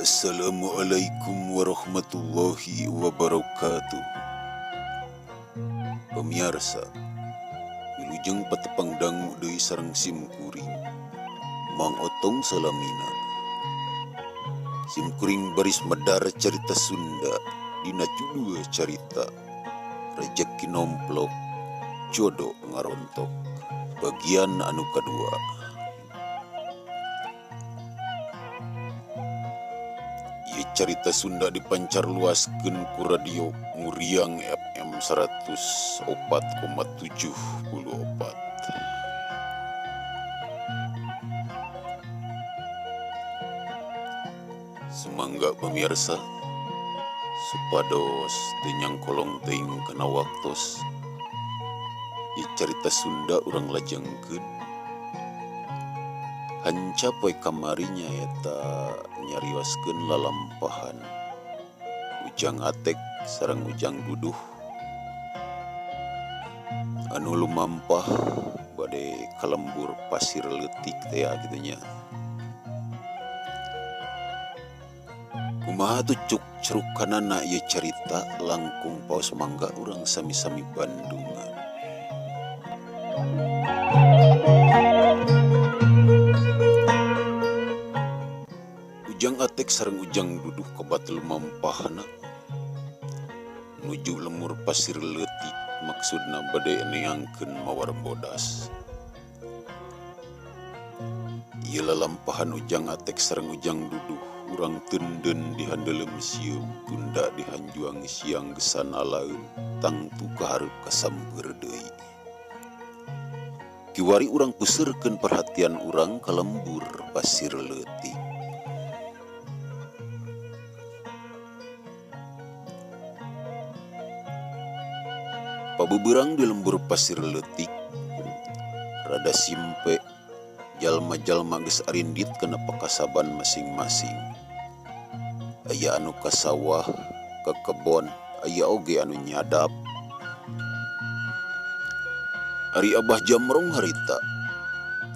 Assalamualaikum warahmatullahi wabarakatuh. Pemirsa, wilujeng patepang dangu deui sareng sim kuring Mang Otong salamina. Sim kuring baris medar carita Sunda dina judul carita Rejeki Nomplok Jodo Ngarontok bagian anu kadua. Ieu carita Sunda dipancar luaskeun ku radio Muriang FM 104,74. Sumangga pemirsa, supados teu nyangkolong teuing kana waktos. Ieu carita Sunda urang lajengkeun. Hanca poe kamari nyaeta nyarioskeun lalampahan Ujang Atek sareng Ujang Duduh anu lumampah bade ka lembur pasir leutik teh kitu nya. Kumaha tuh cuk cerukanana ieu carita langkung paos mangga urang sami-sami Bandungan. Ujang Atek sareng Ujang Duduh kabat lumampahna nuju lemur pasir leutik maksudna bade neangkeun mawar bodas. Ieu lalampahan Ujang Atek sareng Ujang Duduh urang teunden di handeuleum sieum tunda di hanjuang siang gesan alaeun tangtu kahareup kasampeur deui. Kiwari urang puseurkeun perhatian urang ka lembur pasir leutik. Pabeberang di lembur pasir leutik rada simpe jalma-jalma geus arindit kana pakasaban masing-masing. Aya anu ka sawah, ka kebon, aya oge anu nyadap. Ari Abah Jamrong harita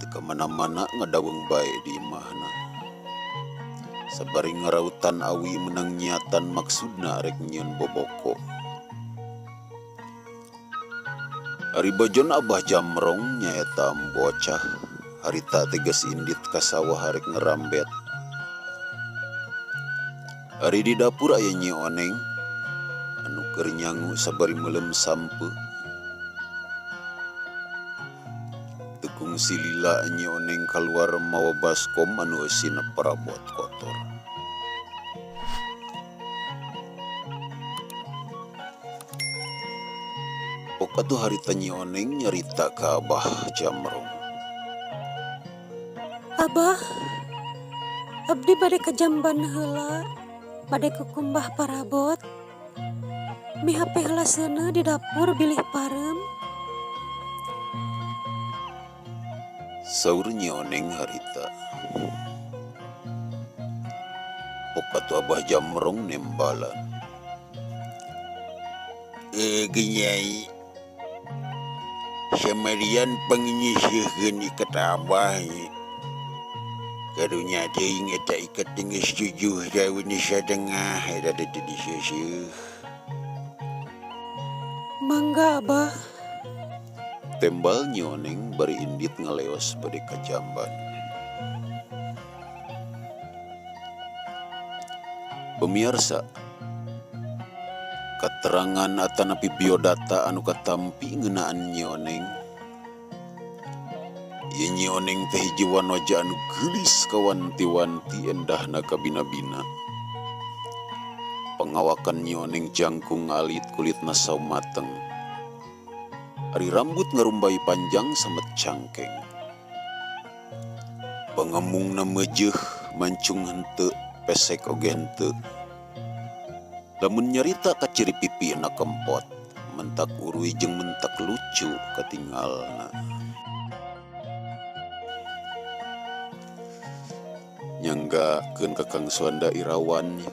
teu ka mana-mana ngadaweung bae di imahna. Sabari ngarautan awi meunang nyiatan maksudna rek nyieun boboko. Ari bajon Abah Jamrong nyaeta bocah harita teh geus indit ka sawah arek ngerambet. Ari di dapur aya Nyi Oneng anu keur nyangu sabari meuleum sampeu. Teu kungsi lila Nyi Oneng kaluar mawa baskom anu eusina parabot kotor. Pok atuh harita Nyi Oneng nyarita ka Abah Jamrong. Abah, abdi bade ka jamban heula, bade kukumbah parabot. Mihape heula seuneu di dapur bilih pareum. Saur Nyi Oneng harita. Pok atuh Abah Jamrong nembalan. Genyai, samarian panginyeuseurkeun iket Abah ye. Karunya teuing eta iket teh geus 7 taun satengah eta teh teu diseuseuh. Mangga Abah. Tembal Nyi Oneng bari indit ngaleos bade ka jamban. Pemirsa, katerangan atanapi biodata anu katampi ngeunaan Nyi Oneng. Ieu Nyi Oneng teh hiji wanoja anu geulis kawanti-wanti endahna kabina-bina. Pangawakan Nyi Oneng jangkung alit kulitna saum mateng. Ari rambut ngarumbay panjang samet cangkeng. Pangemungna meujeuh mancung henteu pesek oge henteu. Lamun nyarita ka ciri pipina kempot, mentak uruy jeung mentak lucu katingalna. Nyanggakeun ka Kang Suanda Irawan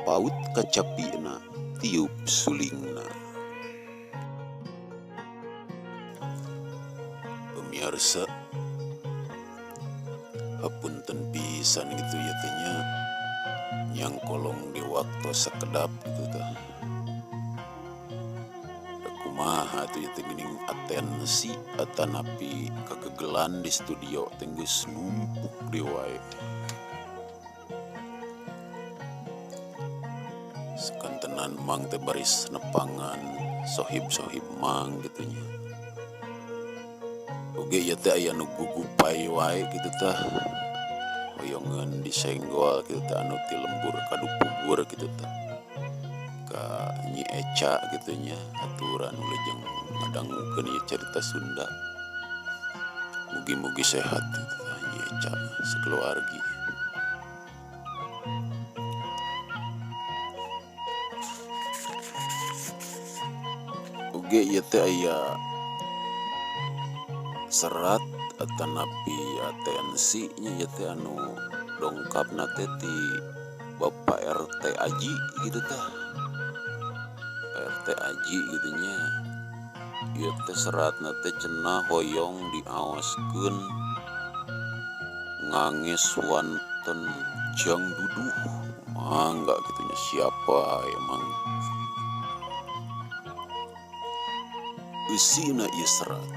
paut kacapina tiup sulingna. Pemirsa, hapunten pisan gitu ya teh nya. Nyangkolong di waktu sakedap gitu tah. Da kumaha atuh ieu teh geuning atensi atanapi kagegelan di studio teh geus numpuk deui wae. Sakantenan Mang teh baris nepangan sohib-sohib Mang kitu nya. Oge ieu teh aya nu gugupay wae kitu tah. Hoyongeun disenggol kitu tah anu ti lembur kadupugur kitu tah. Ka Nyi Eca kitu nya aturan wilujeng ngadangukeun ieu carita Sunda. Mugi-mugi sehat kitu tah Nyi Eca sakeluargi. Oge ieu teh aya serat atanapi atensi nya ieu teh anu dongkapna teh ti Bapak RT Aji kitu tah. RT Aji kitu nya. Ieu teh seratna teh cenah hoyong diaoskeun nganges wanten jang duduh. Mangga kitu nya siapa emang. Eusina ieu serat.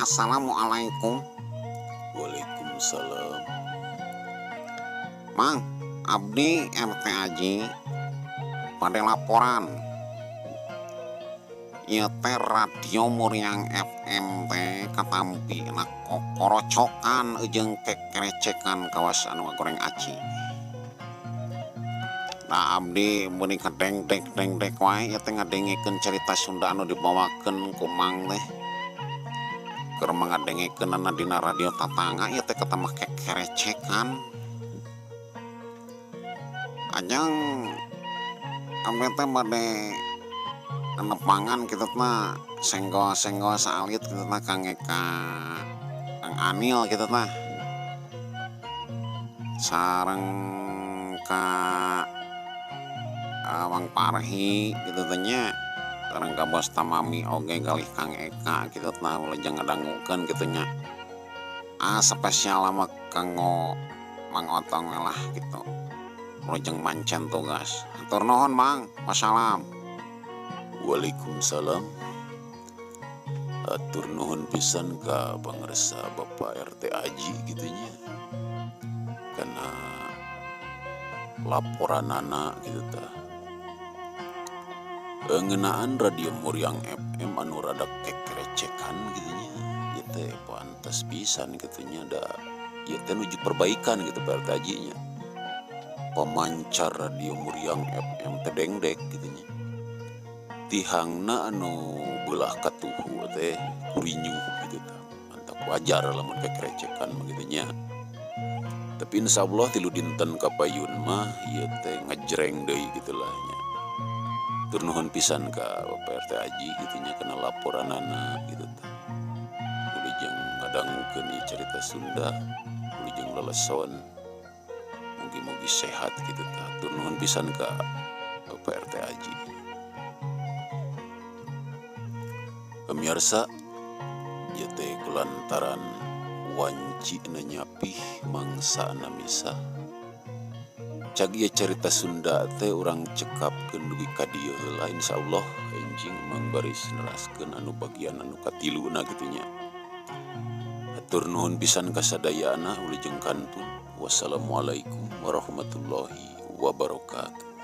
Assalamualaikum. Waalaikumsalam. Mang, abdi RT Aji pada laporan. Ieu teh radio Muriang FM teh katampi na kokorocokan jeung kekerecekan kawas anu ngagoreng aci. Nah abdi meuni kadengdek-dengdek wae ieu teh ngadengekeun carita Sunda anu dibawakeun ku Mang teh. Keur ngadengekeunana dina radio tatangga ieu teh ketambah kekerecekan. Ajang abdi teh bade nepangan kitu tah senggol-senggol saalit kitu tah kangge ka Kang Anil kitu tah. Sareng ka Mang Parhi kitu teh nya. Sareng ka Bos Tamami oge galih Kang Eka kitu tah wilujeng ngadangukeun kitu nya. Ah spesial mah kanggo Mang Otong we lah kitu. Wilujeng mancen tugas. Hatur nuhun Mang. Wassalam. Waalaikumsalam. Atur nuhun pisan ka pangersa Bapak RT Aji kitu nya. Kana laporanana kitu tah. Ngeunaan radio Muriang FM anu rada kekerecekan kitu nya. Ieu teh pantes pisan kitu nya da ieu teh nuju perbaikan kitu Pak RT Aji nya. Pemancar radio Muriang FM teh dengdek kitu nya. Tihangna anu beulah katuhu teh kurinyuh kitu tah. Mantap wajar lamun kekerecekan mah kitu nya. Tapi insyaallah tilu dinten kapayun mah ieu teh ngejreng deui kitu lah nya. Tur nuhun pisan ka Bapak RT Aji kitu nya kana laporanana kitu tah. Wilujeng ngadangukeun ieu carita Sunda, wilujeng leleson. Mugi-mugi sehat kitu tah. Tur nuhun pisan ka Bapak RT Aji. Pemirsa, ieu teh kulantaran wanci nyapih mangsa misah. Cag ieu carita Sunda teh urang cekapkeun dugi ka dieu heula insyaallah enjing Mang baris neraskeun anu bagian anu katiluna kitu nya. Hatur nuhun pisan ka sadayana wilujeng kantun. Wassalamualaikum warahmatullahi wabarakatuh.